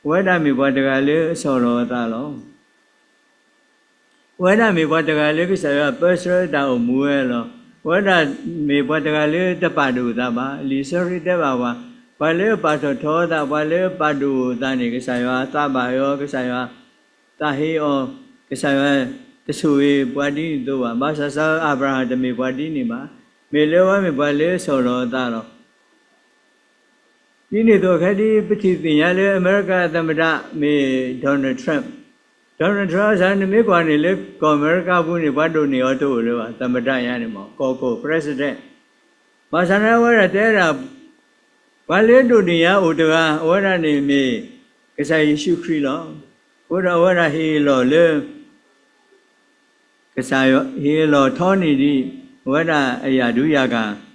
အဝဲဒၣ်မ့ၢ်ပှၤတဂၤလၢအဆီၣ်လီၤအသးလီၤ. အဝဲဒၣ်မ့ၢ်ပှၤတဂၤလၢကစၢ်ယွၤပၢဆှၢတၢ်အိၣ်မူဝဲလီၤ. အဝဲဒၣ်မ့ၢ်ပှၤတဂၤလၢတပာ်ဒိၣ်အသးဘၣ်. လံာ်စီဆှံတဲဘၣ်ပှၤ, ပှၤလၢအပာ်ထီၣ်ထီအသး, ပှၤလၢအပာ်ဒိၣ်အသးန့ၣ် ကစၢ်ယွၤသးဘၣ်အီၤ, ကစၢ်ယွၤသးဟ့အီၤ, ကစၢ်ယွၤတဆိၣ်ဂ့ၤပှၤဒ်န့ၣ်အသိးဘၣ်. ဘၣ်ဆၣ်စီၤအၤဘြၤဟၣ်တမ့ၢ်ပှၤဒ်န့ၣ်ဘၣ်. မ့ၢ်လၢအဝဲမ့ၢ်ပှၤလၢအဆီၣ်လီၤအသးလီၤ. ဒ်န့ၣ်အသိးခဲဒ် ပထံၣ်သ့ၣ်ညါလၢအမဲရကၤသမ္မတမ့ၢ် Donald Trump, Donald Trump စ့ၢ် နမ့ၢ်ကွၢ်န့ၣ်လၢကီၢ်အမဲရကၤပူၤန့ၣ် ပှၤဒိးန့ၢ်အီၤတအိၣ်လၢၤဘၣ်, သမ္မတညါန့ၣ်မ့ၢ် ကီၢ်ခိၣ် president. ဘၣ်ဆၣ်န့ၣ် အဝဲဒၣ်တဲဒၣ် ပှၤလၢအဒိးန့ၢ်ယၤအိၣ်တဂၤ အဝဲဒၣ်န့ၣ်မ့ၢ် ကစၢ်ယ့ၣ်ၡူးခရံာ်လီၤ. အဃိဒီးအဝဲဒၣ်ဟ့ၣ်အလီၢ်လၢ ကစၢ်ယွၤဟ့ၣ်အလီၢ်ထီန့ၢ်ဒံး အဝဲဒၣ်အယၣ်ဒုးယၤကၤ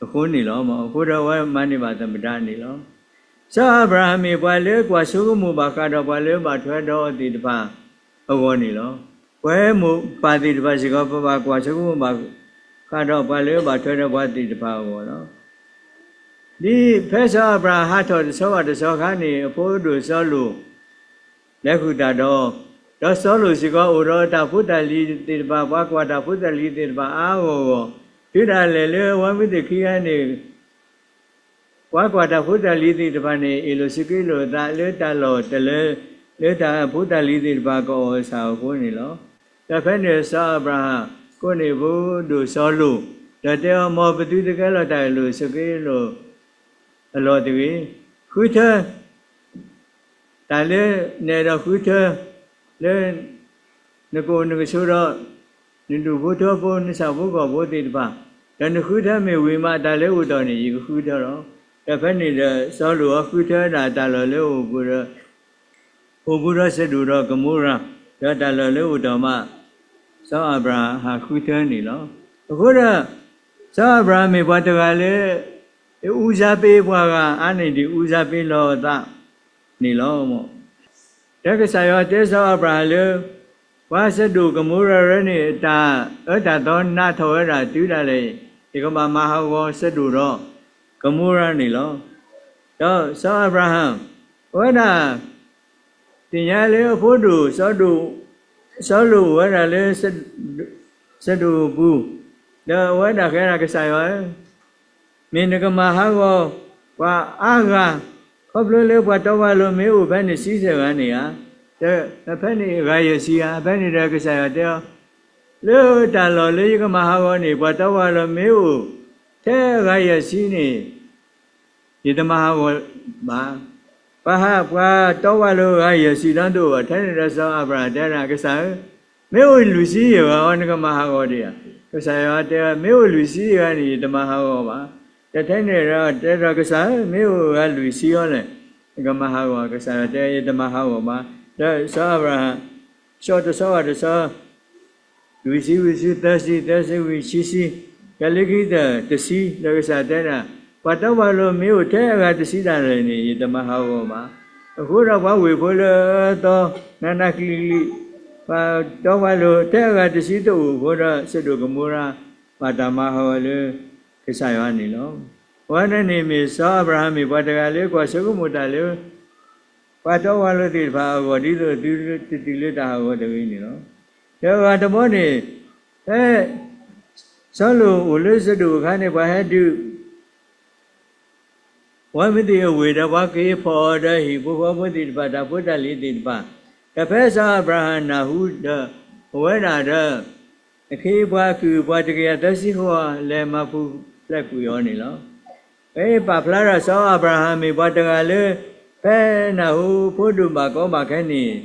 အဃိန့ၣ်လီၤ. အဃိဒီးအဝဲမၤန့ၢ်ဘၣ်သမ္မတန့ၣ်လီၤ. စီၤအၤဘြၤဟၣ်မ့ၢ်ပှၤလၢကွၢ်ဆိကမိၣ်ဘၣ်ဃးဒီးပှၤလၢအဘၣ်ထွဲဒီးအီၤသ့ၣ်တဖၣ်အဂီၢ်န့ၣ်လီၤ. ပဝဲမိၢ်ပၢ်သ့ၣ်တဖၣ်စ့ၢ်ကီး ပဘၣ်ကွၢ်ဆိကမိၣ်ဘၣ်ဃးဒီးပှၤလၢအဘၣ်ထွဲဒီးပှၤသ့ၣ်တဖၣ်အဂီၢ်လီၤ. ဒ်ဖဲစီၤအၤဘြၤဟၣ်ဟးထီၣ်တဆီဘၣ်တဆီအခါန့ၣ် အဖိဒိၣ်စီလူး လဲၤဃုာ်တၢ်ဒီး, ဒီးစီလူးစ့ၢ်ကီးအိၣ်ဒီးတၢ်ဖိတၢ်လံၤသ့ၣ်တဖၣ်, ပှၤကွၢ်တၢ်ဖိတၢ်လံၤသ့ၣ်တဖၣ်အါအါဂီၢ်ဂီၢ်, တုၤဒၣ်လဲာ်လၢအဝဲမုၢ်သ့ၣ်ခံဂၤန့ၣ် ပှၤကွၢ်တၢ်ဖိတၢ်လံၤသ့ၣ်တဖၣ်န့ၣ် အ့ၣ်လိာ်ဆိးက့လိာ်အသးလၢတၢ်လီၢ်တလၢ လၢတၢ်ဖိတၢ်လံၤသ့ၣ်တဖၣ်ကအီၣ်အဆၣ်အဃိန့ၣ်လီၤ. ဒီးဖဲန့ၣ်စီၤအၤဘြၤဟၣ်ကိးန့ၢ်ဖိဒိၣ်စီလူး, ဒီးတဲအီၤ, မ်ပသုတကဲလီၤတၢ်အ့ၣ်လိာ်ဆိးက့လိာ် အလီၢ်တဂ့ၤ. ဃုထၢ တၢ်လၢနအဲၣ်ဒိးဃုထၢ လၢ နကအိၣ်နကဆိးဒီး နဒူၣ်ဖိထၢဖိ နဆၣ်ဖိကီၢ်ဖိသ့ၣ်တဖၣ်, ဒီးနဃုထၢမ့ၢ်ဝံၤမး တၢ်လၢအိၣ်တီၢ်န့ၣ် ယကဃုထၢလီၤ. ဒီးဖဲန့ၣ်ဒီး စီလူးအီၤဃုထၢဒၣ်တၢ်လီၢ်လၢအိၣ်ပူၤဒီး အိၣ်ဘူးဒီးစဒိၣ်ဒီးကမိရၤ, ဒီးတၢ်လီၢ်လၢအိၣ်တီၢ်မး စီၤအၤဘြၤဟၣ်ဃုထၢန့ၣ်လီၤ. အဃိဒီး စီၤအၤဘြၤဟၣ်မ့ၢ်ပှၤတဂၤလၢ အဦးစားပေးပှၤဂၤအါန့ၢ်ဒံး ဦးစားပေးလီၤအသးန့ၣ်လီၤ. ဒီးကစၢ်ယွၤတဲစီၤအၤဘြၤဟၣ်လၢ ပှၤစဒိၣ်ကမိရၤရၢန့ၣ် အတၢ်အၢတၢ်သီနးထီၣ်ဝဲဒၣ်တုၤဒၣ်လဲာ်အံၤ ယကဘၣ်မၤဟးဂီၤစဒိၣ်ဒီးကမိရၤန့ၣ်လီၤ. ဒီးစီၤအၤဘြၤဟၣ် အဝဲဒၣ် သ့ၣ်ညါလၢအဖိဒိၣ် စီလူးအိၣ်ဝဲဒၣ်လၢ စဒိၣ်ပူၤ, ဒီးအဝဲဒၣ်ကဲဒၣ်ကစၢ်ယွၤဧၢ, မ့ၢ်နကမၤဟးဂီၤပှၤအါဂၤ, ခီဖျိလၢပှၤတီပှၤလိၤမ့ၢ်အိၣ်ဖဲန့ၣ် ဆံဆဲၣ်ဂၤန့ၣ်ဧါ, ဒီးဖဲန့ၣ်ဂၤယဲၢ်ဆံဂၤ, ဖဲန့ၣ်ဒီးကစၢ်ယွၤတဲအီၤ, လၢတၢ်လီၢ်လၢယကမၤဟးဂီၤန့ၣ် ပှၤတီပှၤလိၤမ့ၢ်အိၣ်ထဲအဂၤယဲၢ်ဆံန့ၣ် ယတမၤဟးဂီၤဘၣ်. ပှၤဟး ပှၤတီပှၤလိၤဂၤယဲၢ်ဆံဒီးတအိၣ်ဘၣ်. ထဲန့ၣ်ဒီးစီၤအၤဘြၤဟၣ်တဲဒၣ်ကစၢ်ဧၢ, မ့ၢ်အိၣ်လွံၢ်ဆံယဲၢ်ဂၤအီၤ နကမၤဟးဂီၤဒံးဧါ. ကစၢ်ယွၤတဲ မ့ၢ်အိၣ်လွံၢ်ဆံယဲၢ်ဂၤန့ၣ် ယတမၤဟးဂီၤဘၣ်. ဒီးထဲန့ၣ်ဒီးတဲဒီးကစၢ်ဧၢ, မ့ၢ်အိၣ်ဂၤလွံၢ်ဆံအီၤလဲၣ်, နကမၤဟးဂီၤ. ကစၢ်ယွၤတဲ ယတမၤဟးဂီၤဘၣ်. ဒီးစီၤအၤဘြၤဟၣ် ဆီတဆီဘၣ်တဆီ လွံၢ်ဆံဝံၤဆံ သၢဆံ သၢဆံဝံၤဆံဆံ, ကလ့ကံတၢၢ်တဆံ, ဒီးကစၢ်တဲဒၣ်, ပှၤတီပှၤလိၤမ့ၢ်အိၣ်ထဲအဂၤတဆံဒၣ်လဲာ်န့ၣ် ယတမၤဟးဂီၤဘၣ်. အဃိဒီးပှၤဝ့ၢ်ဖိလၢအအၢအသီ နးနးကျံၤကျံၤ, ပှၤတီပှၤလိၤထဲအဂၤတဆံတအိၣ်အဃိဒီး စဒိၣ်ကမိရၤ ဘၣ်တၢ်မၤဟးဂီၤလၢကစၢ်ယွၤန့ၣ်လီၤ. အဝဲန့ၣ်န့ၣ်မ့ၢ်စီၤအၤဘြၤဟၣ် မ့ၢ်ပှၤတဂၤလၢကွၢ်ဆိကမိၣ်တၢ်လၢ ပှၤတီပှၤလိၤသ့ၣ်တဖၣ်အဂီၢ် ဒ်သိးသုတတုၤလၢတၢ်ဟးဂီၤတဂ့ၤန့ၣ်လီၤ. ဒီးအဂၤတဘီန့ၣ် ဖဲ စီလူးအိၣ်လၢစဒိၣ်အခါန့ၣ် ပှၤဟဲဒုး အဝဲမုၢ်သ့ၣ်အဝ့ၢ်ဒီး ပှၤက့ၤဖီၣ်အီၤဒီးဟံၣ်ဖိဃီဖိသ့ၣ်တဖၣ် တၢ်ဖိတၢ်လံၤသ့ၣ်တဖၣ် ဒီးဖဲစီၤအၤဘြၤဟၣ်နၢ်ဟူဒီး အဝဲဒၣ်ဒီး အခ့အပှၤအကုၢ်အပှၤတကယၤသၢဆံဃိး လဲၤမၤပူၤဖျဲးကွံာ်အီၤန့ၣ်လီၤ. ဖဲအံၤပာ်ဖျါထီၣ်စီၤအၤဘြၤဟၣ်မ့ၢ်ပှၤတဂၤလၢ ဖဲနၢ်ဟူဖိဒိၣ်ဘၣ်ကီဘၣ်ခဲန့ၣ်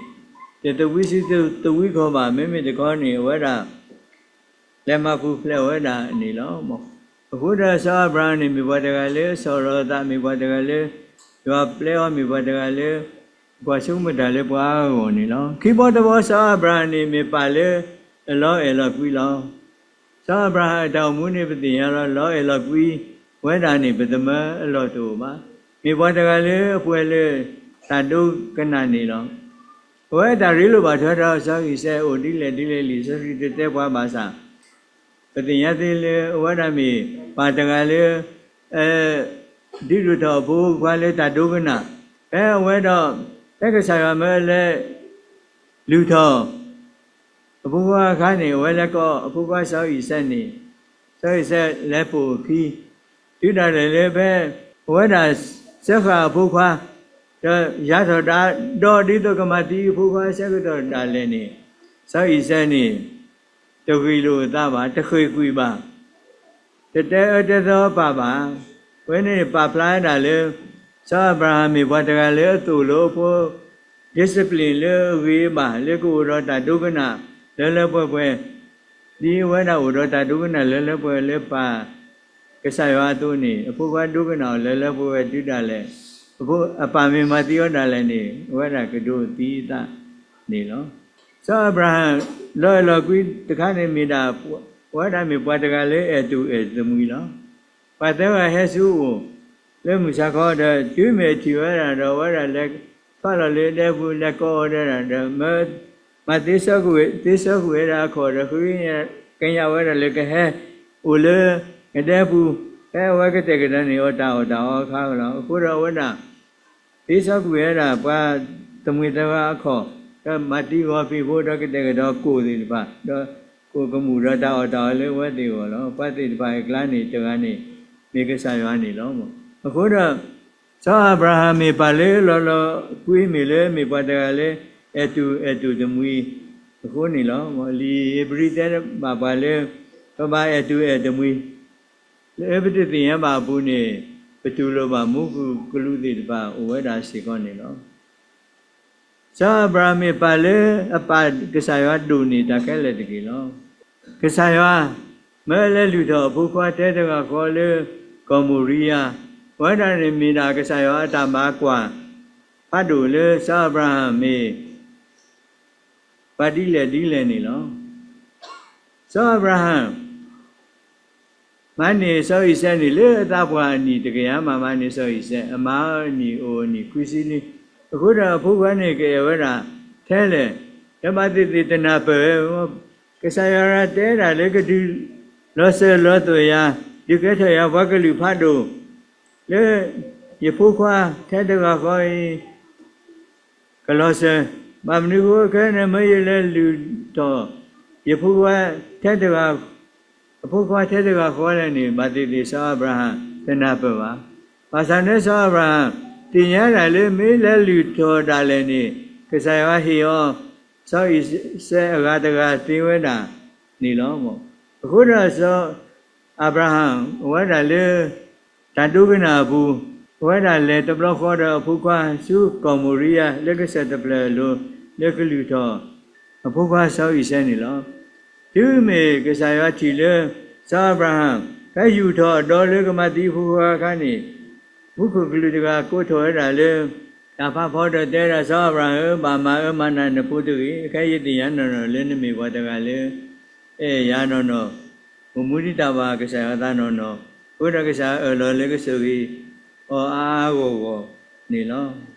တသဝံစုသဝံခီၣ်ဘၣ်, မ့မ့ၢ်တခီန့ၣ် အဝဲဒၣ် လဲၤမၤပူၤဖျဲးဝဲဒၣ်န့ၣ်လီၤ. အဃိဒီးစီၤအၤဘြၤဟၣ်န့ၣ် မ့ၢ်ပှၤတဂၤလၢ ဆီၣ်လီၤအသး, မ့ၢ်ပှၤတဂၤလၢ ယွၤပျဲအီၤ, မ့ၢ်ပှၤတဂၤလၢ ကွၢ်ဆိကမိၣ်တၢ်လၢပှၤအဂီၢ်န့ၣ်လီၤ. ခံဘီတဘီ စီၤအၤဘြၤဟၣ်န့ၣ် မ့ၢ်ပၢ်လၢအလီၤအဲၣ်လီၤကွံလီၤ. စီၤအၤဘြၤဟၣ်အတၢ်အိၣ်မူန့ၣ် ပသ့ၣ်ညါလီၤ. လီၤအဲၣ်လီၤကွံဝဲဒၣ်န့ၣ် ပသးမၢအလီၢ်တအိၣ်ဘၣ်. မ့ၢ်ပှၤတဂၤလၢအပှဲၤလၢတၢ်ဒိကနၣ်န့ၣ်လီၤ. အဝဲတၢ်ရ့လိာ်ဘၣ်ထွဲဒီး စီၤအံၤစဲးအိၣ်ဒ်လဲၣ်ဒ်လဲၣ် လံာ်စီဆှံတတဲပှၤဘၣ်ဆၣ် ပသ့ၣ်ညါသ့လၢအဝဲဒၣ်မ့ၢ်ပၢ်တဂၤလၢ ဒုးဒိၣ်ထီၣ်အဖိခွါလၢတၢ်ဒိကနၣ်, ဖဲအဝဲဒီး ဖဲကစၢ်ယွၤမၢလဲၤလုၢ်ထီၣ် အဖိခွါအခါန့ၣ် အဝဲလဲၤကိးအဖိခွါစီၤအံၤစဲးန့ၣ်, စီၤအံၤစဲးလဲၤပိာ်အခံ, တုၤဒၣ်လဲာ်လၢဖဲ အဝဲဒၣ်စၢဃာ်အဖိခွါ ဒီးယၤထီၣ်ဒီးဒ်သိးကမၤသံအဖိခွါအဆၢကတီၢ်ဒၣ်လဲာ်န့ၣ်, စီၤအံၤစဲးန့ၣ် တဂ့ၢ်လိာ်အသးဘၣ်, တဃ့ၢ်ကွံာ်ဘၣ်, တတဲအၢတဲသီပၢ်ဘၣ်. အဝဲန့ၣ်ပာ်ဖျါဒၣ်လၢ စီၤအၤဘြၤဟၣ်မ့ၢ်ပှၤတဂၤလၢအသိၣ်လိအဖိ discipline လၢအဂ့ၤအဘၣ် လၢကအိၣ်ဒီးတၢ်ဒိကနၣ်လၢလၢပှဲၤပှဲၤ, ဒ်အဝဲဒၣ်အိၣ်ဒီးတၢ်ဒိကနၣ်လၢလၢပှဲၤပှဲၤလၢပၢ်ကစၢ်ယွၤအသိးန့ၣ် အဖိခွါဒိကနၣ်အီၤလၢလၢပှဲၤပှဲၤတုၤဒၣ်လဲာ်, အပၢ်မ့ၢ်မၤသံအီၤဒၣ်လဲာ်န့ၣ် အဝဲဒၣ်ကဒိးသံအသးန့ၣ်လီၤ. စီၤအၤဘြၤဟၣ် လီၤအဲၣ်လီၤကွံတခါန့ၣ်မ့ၢ်ဒၣ် အဝဲဒၣ်မ့ၢ်ပှၤတဂၤလၢအဲၣ်တူၢ်အဲၣ်တမှံၤလီၤ. ပှၤသၢဂၤဟဲဆူအအိၣ်လၢမုၢ်ဆါခီဒီး တုၤမ့ၢ်အထံၣ်ဝဲဒၣ်ဒီး အဝဲဒၣ်လဲၤထီၣ်လီၤလၢဒဲပူၤ လဲၤကိးအီၤဒၣ်ဒီး မၤသ့စီကွံာ်ဝဲဒၣ်အခီၣ်ဒီး ဃုကညးဝဲဒၣ်လၢကဟဲအိၣ်လၢကဒဲပူၤ ဖဲအဝဲကတဲာ်ကတီၤန့ၢ်အီၤတၢ်အီၣ်တၢ်အီအခါလီၤ. အဃိဒီးအဝဲဒၣ် သ့စီကွံာ်ဝဲဒၣ်ပှၤတမှံၤသၢဂၤအခီၣ်, ဒီးမၤသံဂီၤဖံးဖိဒီးကတဲာ်ကတီၤကိၣ်သ့ၣ်တဖၣ်, ဒီးကိၣ်ကမူၣ်ဒီးတၢ်အီၣ်တၢ်အီလၢအဝဲသ့ၣ်အဂီၢ်လီၤ. ပှၤသ့ၣ်တဖၣ်အကျါန့ၣ်တဂၤန့ၣ် မ့ၢ်ကစၢ်ယွၤန့ၣ်လီၤ. အဃိဒီး စီၤအၤဘြၤဟၣ်မ့ၢ်ပၢ်လၢလီၤလီၤကွံ မ့ၢ်လၢမ့ၢ်ပှၤတဂၤလၢ အဲၣ်တူၢ်အဲၣ်တူၢ်တမှံၤအဃိန့ၣ်လီၤ. လံာ်ဧ့ၤဘြံၤတဲဘၣ်ပှၤလၢ ပဘၣ်အဲၣ်တူၢ်အဲၣ်တမှံၤ လၢပတသ့ၣ်ညါဘၣ်အပူၤန့ၣ် ပတူၢ်လိာ်ဘၣ်မူဃုာ်ကလူးသ့ၣ်တဖၣ်အိၣ်ဝဲဒၣ်စ့ၢ်ကီးန့ၣ်လီၤ. စီၤအၤဘြၤဟၣ်မ့ၢ်ပၢ်လၢအပၢ်ကစၢ်ယွၤဒိၣ်န့ၢ်တၢ်ခဲလၢာ်တက့ၢ်လီၤ. ကစၢ်ယွၤ မၢလဲၤလုၢ်ထီၣ်အဖိခွါထဲတဂၤဃီလၢကီၢ်မိၤရံယၤ, အဝဲဒၣ်န့ၣ်မ့ၢ်ဒၣ်ကစၢ်ယွၤအတၢ်မၤကွၢ်ဖးဒိၣ်လၢစီၤအၤဘြၤဟၣ်မ့ၢ် ပှၤဒ်လဲၣ်ဒ်လဲၣ်န့ၣ်လီၤ. စီၤအၤဘြၤဟၣ် မၤန့ၢ်စီၤအံၤစဲးန့ၣ် လၢအသးပှၢ်အနံၣ်တကယၤမး မၤန့ၢ်စီၤအံၤစဲး အမါအနံၣ်အိၣ်အနံၣ်ခွံဆံနွံ, အဃိဒီးအဖိခွါန့ၣ်ကအဲၣ်ဝဲဒၣ်ထဲလဲၣ်, ဒီးဘၣ်သ့ၣ်သ့ၣ်တနၢ်ပၢၢ်, ကစၢ်ယွၤတဲဒၣ်လၢကဒုးလီၤစၢၤလီၤသွဲၣ်ယၤ, ဒုးကဲထီၣ်ယၤပှၤကလုာ်ဖးဒိၣ် လၢယဖိခွါထဲတဂၤဃီအံၤ ကလီၤစၢၤ, ဘၣ်မနုၤအဃိခဲအံၤန့ၣ် မၢယလဲၤလုၢ်ထီၣ် ယဖိခွါထဲတဂၤ, အဖိခွါထဲတဂၤဃီလဲၣ်န့ၣ် ဘၣ်သ့ၣ်သ့ၣ်စီၤအၤဘြၤဟၣ်တနၢ်ပၢၢ်ဘၣ်. ဘၣ်ဆၣ်န့ၣ်စီၤအၤဘြၤဟၣ် သ့ၣ်ညါဒၣ်လၢမ့ၢ်လဲၤလုၢ်ထီၣ်ဒၣ်လဲာ်န့ၣ် ကစၢ်ယွၤဟ့ၣ်အီၤ စီၤအံၤစဲးအဂၤတဂၤသ့ဝဲဒၣ်န့ၣ်လီၤ. အဃိဒီးစီၤအၤဘြၤဟၣ် အဝဲဒၣ်လၢ တၢ်ဒိကနၣ်အပူၤ, အဝဲဒၣ်လဲၤတဘျီဃီဒီးအဖိခွါဆူကီၢ်မိၤရံယၤ လၢကစၢၢ်တဖျၢၣ်အလိၤ လၢကလုၢ်ထီၣ်အဖိခွါစီၤအံၤစဲးန့ၣ်လီၤ. တုၤမ့ၢ်ကစၢ်ယွၤထံၣ်လၢ စီၤအၤဘြၤဟၣ် ဖဲယူာ်ထီၣ်အဒီလၢကမၤသံအဖိခွါအခါန့ၣ် မူခိၣ်ကလူးတဂၤကိးထီၣ်ဝဲဒၣ်လၢ တၢ်ဖးဖီဒီးတဲဒၣ် စီၤအၤဘြၤဟၣ်ဧၢ, ဘၣ်မၤအၢမၤနးနဖိတဂ့ၤ. အခဲအံၤယသ့ၣ်ညါနီၢ်နီၢ်လၢနမ့ၢ်ပှၤတဂၤလၢ အဲၣ်ယၤနီၢ်နီၢ်, အိၣ်မူဒံးတၢ်ဘၣ်ကစၢ်ယွၤအသးနီၢ်နီၢ်, အဃိဒီးကစၢ်ယွၤအၢၣ်လီၤလၢကဆိၣ်ဂ့ၤအီၤအါအါဂီၢ်ဂီၢ်န့ၣ်လီၤ.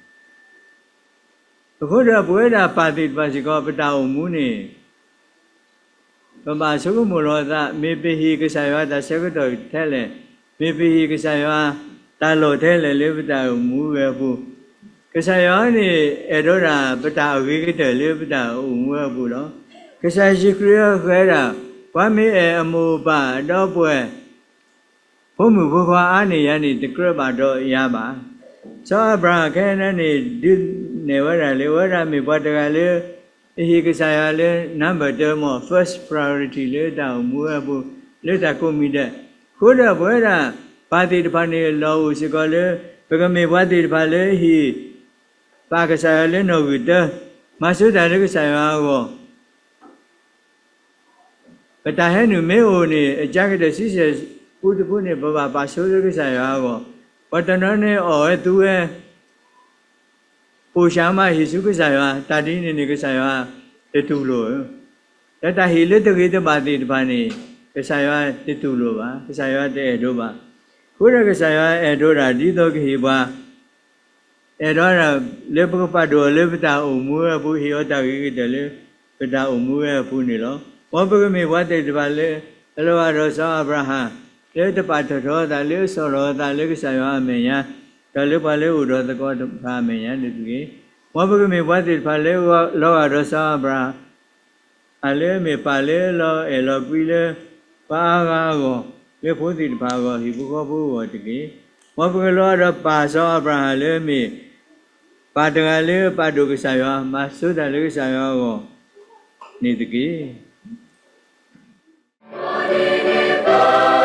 အဃိဒီးပဝဲဒၣ်ပၢ်သ့ၣ်တဖၣ်စ့ၢ်ကီး ပတၢ်အိၣ်မူန့ၣ် ပဘၣ်ဆိကမိၣ်လီၤအသး မ့ၢ်ပဟ့ၣ်ကစၢ်ယွၤတၢ်ဆၢကတီၢ်ထဲလဲၣ်, မ့ၢ်ပဟ့ၣ်ကစၢ်ယွၤတၢ်လီၢ်ထဲလဲၣ်လၢပတၢ်အိၣ်မူဝဲအပူၤ, ကစၢ်ယွၤန့ၣ် အဲၣ်ဒိးဒၣ်ပတၢ်အဂ့ၤကတၢၢ်လၢပတၢ်အိၣ်မူဝဲအပူၤလီၤ. ကစၢ်ယ့ၣ်ၡူးခရံာ်ဃဲၤဒၣ် ပှၤမ့ၢ်အဲၣ်အမိၢ်အပၢ်ဒီပုၢ်ဝဲၢ် ဖိမုၣ်ဖိခွါအါန့ၢ်ယၤန့ၣ် တကြၢးဘၣ်ဒီးယၤဘၣ်. စီၤအၤဘြၤဟၣ်ခဲအံၤန့ၣ် ဒုးနဲၣ်ဝဲဒၣ်လၢ အဝဲဒၣ်မ့ၢ်ပှၤတဂၤလၢ အဟ့ၣ်ကစၢ်ယွၤလၢ number တၢမ့ၢ် first priority လၢတၢ်အိၣ်မူဝဲအပူၤ လၢတၢ်ကိးမံၤဒဲး, အဃိဒီးပဝဲဒၣ်ပၢ်သ့ၣ်တဖၣ်န့ၣ် လီၢ်အိၣ်စ့ၢ်ကီးလၢ ပကမ့ၢ်ပှၤသ့ၣ်တဖၣ်လၢဟ့ၣ် ပာ်ကစၢ်ယွၤလၢနီၣ်ဂံၢ်တၢ, မၤဆိတၢ်လၢကစၢ်ယွၤအဂီၢ် ပတၢ်ဟဲနုာ်မ့ၢ်အိၣ်န့ၣ် အကါကတၢၢ်ဆံဆဲၣ်ပူတဖုန့ၣ် ပဘၣ်ပာ်ဆိလၢကစၢ်ယွၤအဂီၢ်, ပှၤတနီၤန့ၣ်အီၣ်ဝဲသူဝဲ ပိာ်ဆၣ်မးဟ့ၣ်ဆူကစၢ်ယွၤ, တၢ်ဒ်န့ၣ်န့ၣ် ကစၢ်ယွၤတတူၢ်လိာ်, ဒီးတၢ်ဟ့ၣ်လၢတဂ့ၤတဘၣ်သ့ၣ်တဖၣ်န့ၣ် ကစၢ်ယွၤတတူၢ်လိာ်ဘၣ်, ကစၢ်ယွၤတအဲၣ်ဒိးဘၣ်. အဃိဒီးကစၢ်ယွၤအဲၣ်ဒိးဒၣ်ဒ်သိးကဟ့ၣ်ပှၤ အဲၣ်ဒိးဒၣ်လၢပကပာ်ဒိၣ်အီၤလၢပတၢ်အိၣ်မူအပူၤ, ဟ့ၣ်အီၤတၢ်ဂ့ၤကတၢၢ်လၢပတၢ်အိၣ်မူဝဲအပူၤန့ၣ်လီၤ. မ်ပကမ့ၢ်ပှၤသ့ၣ်တဖၣ်လၢ အလီၤဂာ်ဒီးစီၤအၤဘြၤဟၣ် လၢတပာ်ထီၣ်ထီအသး လၢအဆီၣ်လီၤအသးလၢကစၢ်ယွၤအမဲာ်ညါ, ဒီးလၢပှၤလၢအအိၣ်ဒီးသကိးတဖၣ်အမဲာ်ညါန့ၣ်တက့ၢ်. မ်ပကမ့ၢ်ပှၤသ့ၣ်တဖၣ်လၢလီၤဂာ်ဒီးစီၤအၤဘြၤဟၣ် အလၢအမ့ၢ်ပၢ်လၢအလီၤအဲၣ်လီၤကွံလၢ ပှၤအါဂၤအဂီၢ်, လၢဖိသ့ၣ်တဖၣ်အဂီၢ်, ဟံၣ်ဖိဃီဖိအဂီၢ်တက့ၢ်. မ်ပကလီၤဂာ်ဒီးပၢ်စီၤအၤဘြၤဟၣ်လၢအမ့ၢ် ပၢ်တဂၤလၢပာ်ဒိၣ်ကစၢ်ယွၤ, မၤဆိတၢ်လၢကစၢ်ယွၤအဂီၢ်န့ၣ်တက့ၢ်.